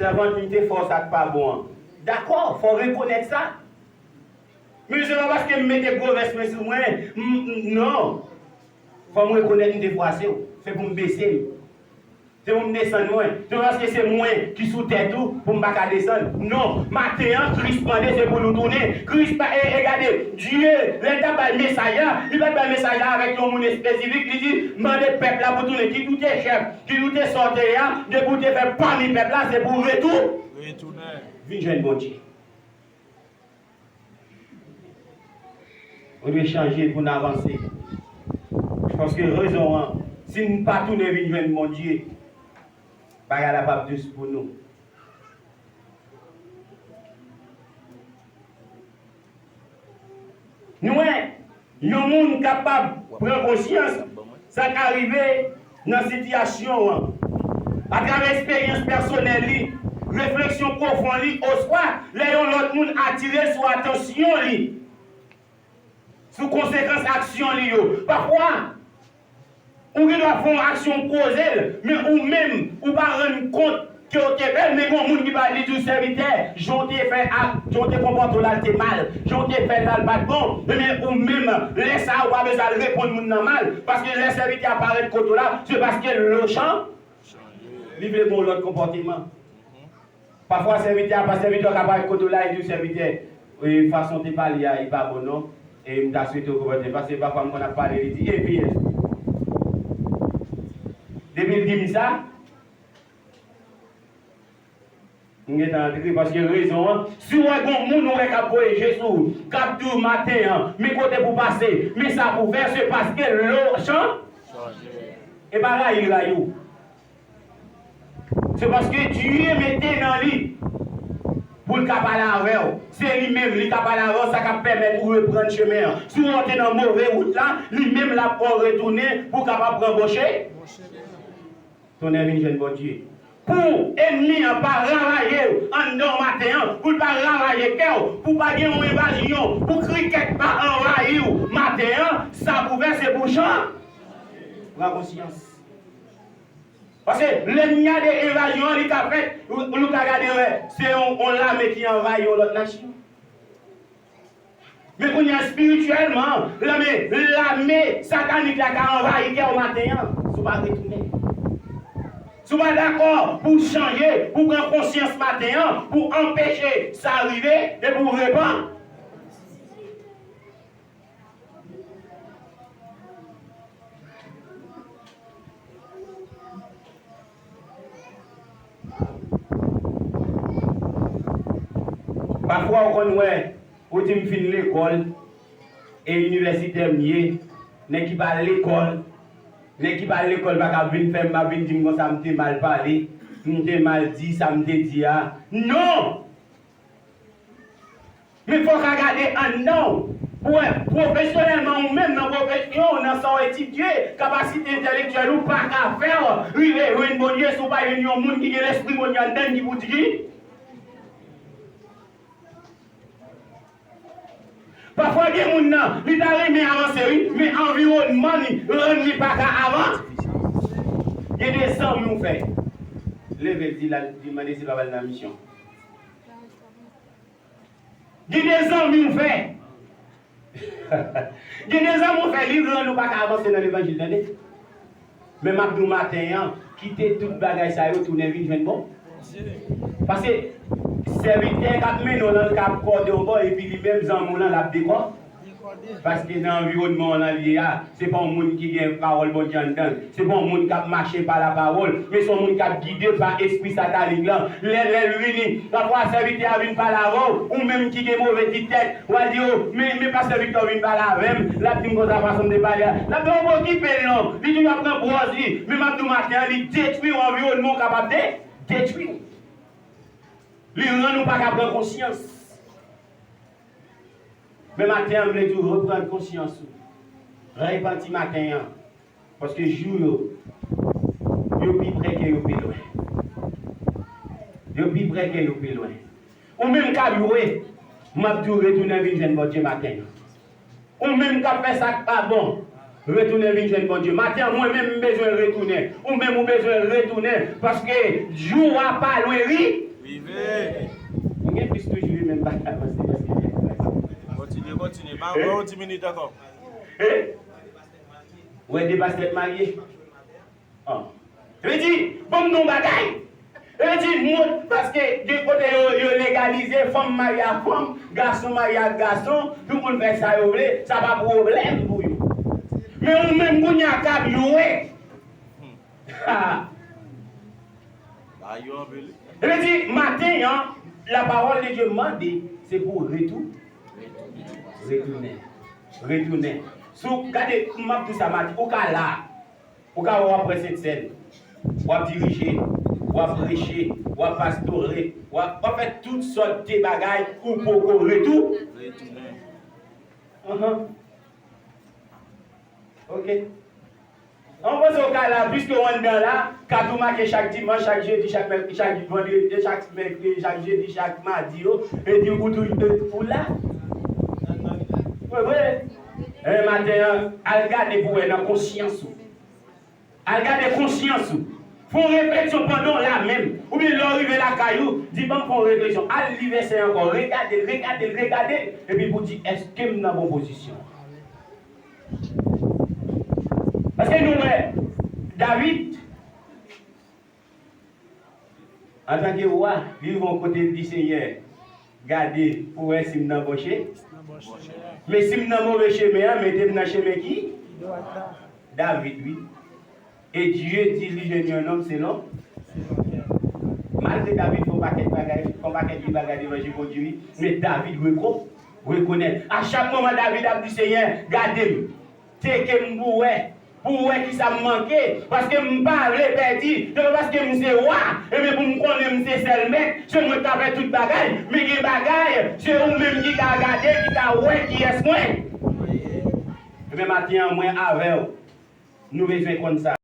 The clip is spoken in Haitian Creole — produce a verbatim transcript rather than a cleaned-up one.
Sèvant, m te fè w sa k pa bon an. Dakò, fò w rekonèt sa. Men se pa paske m mete gwo vès mwen sou mwen, m, m, non. Fò m rekonèt m te fwase w. Se pou m bese m. Se pou m desann mwen. Se pa paske se mwen ki sou tèt ou pou m pa ka desann. Non. Maten an, Kris mande se pou nou tounen. Kris pa, e, e gade, Dye, lè l t ap bay mesaj la, li pa t bay mesaj la avèk yon moun espesifik. Li di, mande pèp la pou tounen. Kit ou te chèf, kit ou te sa w te ye a, depi w te fè pami pèp la, se pou w retou-, retounen, vin jwenn Bondye. Nou dwe chanje pou n avanse. Paske rezon an, si n pa tounen vin jwenn Bondye, bagay la p ap dous pou nou. Nou wè, yon moun kapab pran konsyans sa ka rive nan sitiyasyon an, atravè eksperyans pèsonèl li, refleksyon pwofon li, oswa lè yon lòt moun atire l sou atansyon li, sou konsekans aksyon li yo. Pafwa, ou gen dwa fè yon aksyon, koze l, men ou menm, ou pa rann kont ke w te fè l, men gen yon moun ki pral di w, sèvitè, jan w te fè a, jan w te konpòte w la, l te mal, jan w te fè l la, l pa t bon. Ebyen, ou menm, lè sa a, ou pa bezwen al reponn moun nan mal, paske lè sèvitè a parèt kote w la, se paske l lochan, li vle gen yon lòt konpòteman. Pafwa, sèvitè a, pa sèvitè a ka parèt kote w la, li di w, sèvitè, e, fason w te pale a, li pa bon non. E m ta swete w konpòte, paske pafwa m konn ap pale, li di, epi, depi l di m sa, m gentan antre, paske rezon an, si w wè gon moun ou wè k ap voye je sou ou, k ap di w maten an, men kote pou pase, men sa pou fè, se paske lochan, e pa rayi l rayi w. Se paske Dye mete nan li pou l ka pale avè w. Se li menm, li ka pale avè w, sa k ap pèmèt ou reprann chemen an. Si w te nan move wout la, li menm l ap fè w retounen pou w kapab pran bon che-, tounen vin jwenn Bondye. Pou ènmi an pa ravaje w anndan w maten an, pou l pa ravaje kè w, pou pa gen yon envazyon, pou krikèt pa anvayi w maten an, sa pou fè se pou chan-, pran konsyans. Paske lè n gade envazyon an, li ka fèt, ou, ou ka gade, wè, se yon, yon lame ki anvayi yon lòt nasyon. Men kounye a, espirityèlman, lame, lame satanik la ka anvayi kè w maten an, si w pa retounen. Si w pa dakò pou w chanje, pou w pran konsyans maten an, pou w anpeche sa rive, e pou w repanti. Pafwa ou konn wè, ou di m fin lekòl, e inivèsitè m ye, nèg ki pa al lekòl, nèg ki pa al lekòl pa ka vin fè m, pa vin di m konsa m te mal pale, m te mal di sa m te di a. Non! Men fò w ka gade anndan w pou w wè pwofesyonèlman ou menm nan pwofesyon w, nan sa w etidye, kapasite entèlektyèl ou pa ka fè w rive jwenn Bondye si w pa jwenn yon moun ki gen Lespri Bondye anndan l ki pou di li. Pafwa gen moun nan, li ta renmen avanse wi, men anviwònman li rann li pa ka avanse. Gen de zanmi w fè. Leve l, di l al, di mande si l pa pral nan misyon. Gen de zanmi w fè. Gen de zanmi w fè, li rann ou pa ka avanse nan levanjil, tande. Men m ap di w maten an, kite tout bagay sa yo, tounen vin jwenn bon. Paske sèvitè k ap mennen w lan, l ka ap kòde w bò, epi li menm zanmi w lan, l ap dekò-, paske nan anviwònman w lan li ye a, se pa yon moun ki gen pawòl Bondye anndan l. Se pa yon moun k ap mache pa lapawòl, men se yon moun k ap gide pa espri satanik lan. Lè, lè l vini, pafwa sèvitè a vin pale avè w, ou menm ki gen move ti tèt, w a di, o, men, men pastè Victor vin pale avè m, l ap di m konsa fason m te pale a. L ap di w pa okipe l non, li toujou ap pran pòz li. Men m ap di w maten an, li detwi w, anviwònman w kapab de-, detwi w. Li rann ou pa ka pran konsyans. Men maten an, m vle di w, reprann konsyans ou. Repanti maten an. Paske jou yo, yo pi pre ke yo pi lwen. Yo pi pre ke yo pi lwen. Ou menm k ap jwe, m ap di w retounen vin jwenn Bondye maten an. Ou menm k ap fè sa k pa bon, retounen vin jwenn Bondye. Maten an, mwen menm, m bezwen retounen. Ou menm, ou bezwen retounen. Paske jou a pa lwen ri-, Rive. Nou gen plis toujou, wi, men m pa ka avanse paske gen plas. Kontinye, kontinye. Ba, ba yon ti minit ankò. Ou wè de pastè k marye? An. Sa vle di, ban m di yon bagay. Sa vle di, mwen, paske gen kote yo, yo legalize fanm marye ak fanm, gason marye ak gason, tout moun fè sa yo vle, sa pa pwoblèm pou yo. Men ou menm kounye a k ap jwe. Ha! Ba yo anpil. Sa vle di, maten an, la parole de Dieu mande, se pou retou-, retounen. Retounen. Si w gade, m ap di sa maten, ou ka la. Ou ka wè w ap pran Sentsèn, w ap dirije, w ap preche, w ap pastore, w ap, w ap fè tout sòt de bagay, ou poko retou-, retounen. Anhan. Ok. An panse w ka la, piske w anndan la, kat ou make chak dimanch, chak jedi, chak mèk-, chak vandredi, chak mèkredi, chak jedi, chak madi yo, epi ou tou, ou la. Vre, vre. E maten an, al gade pou wè nan konsyans ou. Al gade konsyans ou. Fè yon refleksyon pandan w la menm. Oubyen lè w rive lakay ou, di, "Ban m fè yon refleksyon." Al li vèsè ankò. Regade l, regade l, regade l. Epi pou di, "Èske m nan bon pozisyon?" Paske nou wè, David, antanke wa, li rive yon kote, li di, "Senyè, gade pou wè si m nan bon che-, men si m nan move chemen an, mete m nan chemen ki?" David, wi. Et Dieu dit, li jwenn yon nonm selon. Malgre David fè yon pakèt bagay, fè yon pakèt vye bagay devan je Bondye, wi, men David reko-, rekonèt. A chak moman, David ap di, "Senyè, gade m." Tcheke m pou wè, pou wè kisa m manke, paske m pa vle pèdi. Se pa paske m se wa, ebyen pou m konnen m se sèl mèt, se mwen k ka fè tout bagay, men gen bagay, se ou menm ki ka gade, ki ka wè kiyès mwen. Ebyen maten an, mwen avè w, nou bezwen konn sa.